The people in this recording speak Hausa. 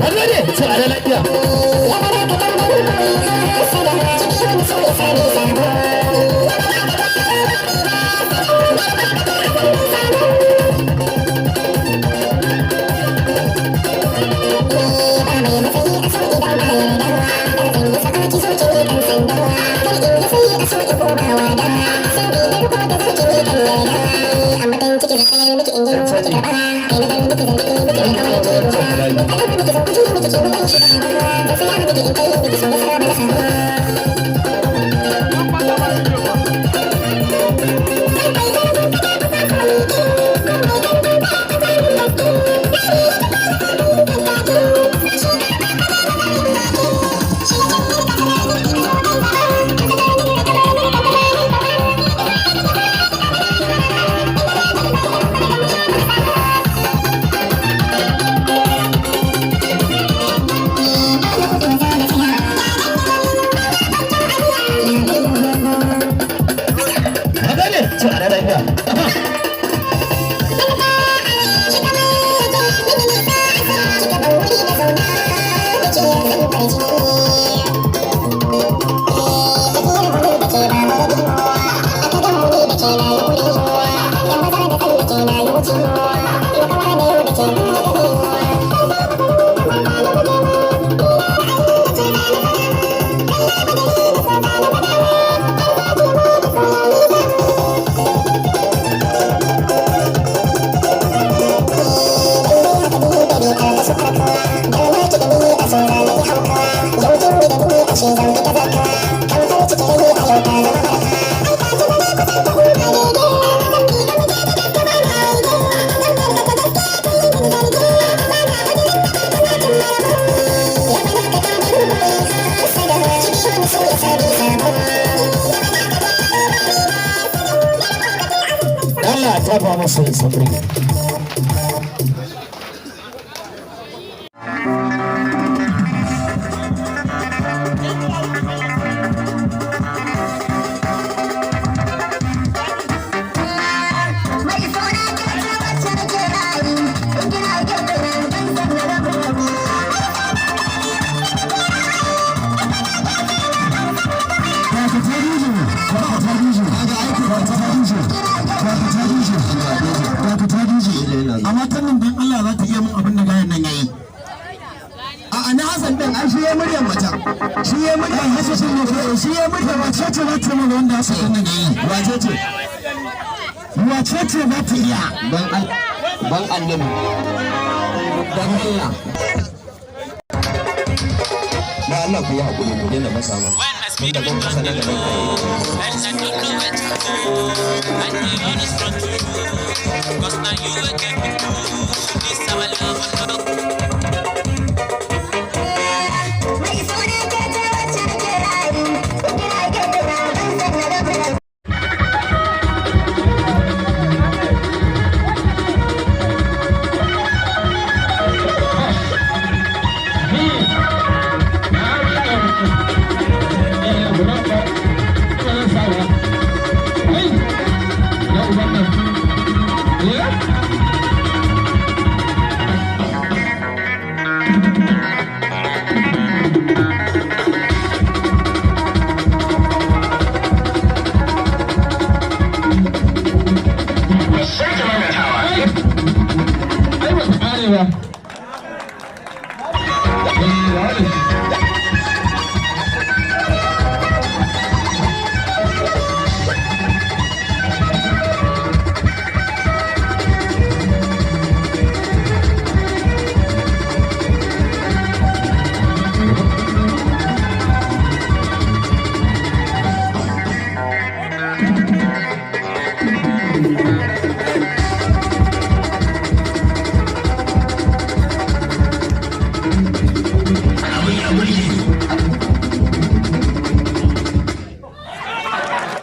Wannan ne to a lafiya. Wannan ne to a lafiya. Allah ta ba masa yin sabri. Amma ta nan, dan Allah, za ta iya mun abin da gayan nan yayi? A na Hassan din an shi ya muryar macen. Shi ya muryar Hassan shi ne, shi ya muryar. Wace ce za ta yi mana wanda Hassan din nan yayi? Wace ce? Wace ce za ta iya? Dan Allah, dan Annabi. Dan Allah. Na Allah, ku yi haƙuri, ku daina masa mana tun da ban kasa na gaban ka yi. And I don't know where to go. I dey always run to you. 'Cause now you will get me through. This our love, no. Mai suna ke ce wacce nake rayu, in kina gefe na ban san na gaba. Ai ba su kare ba.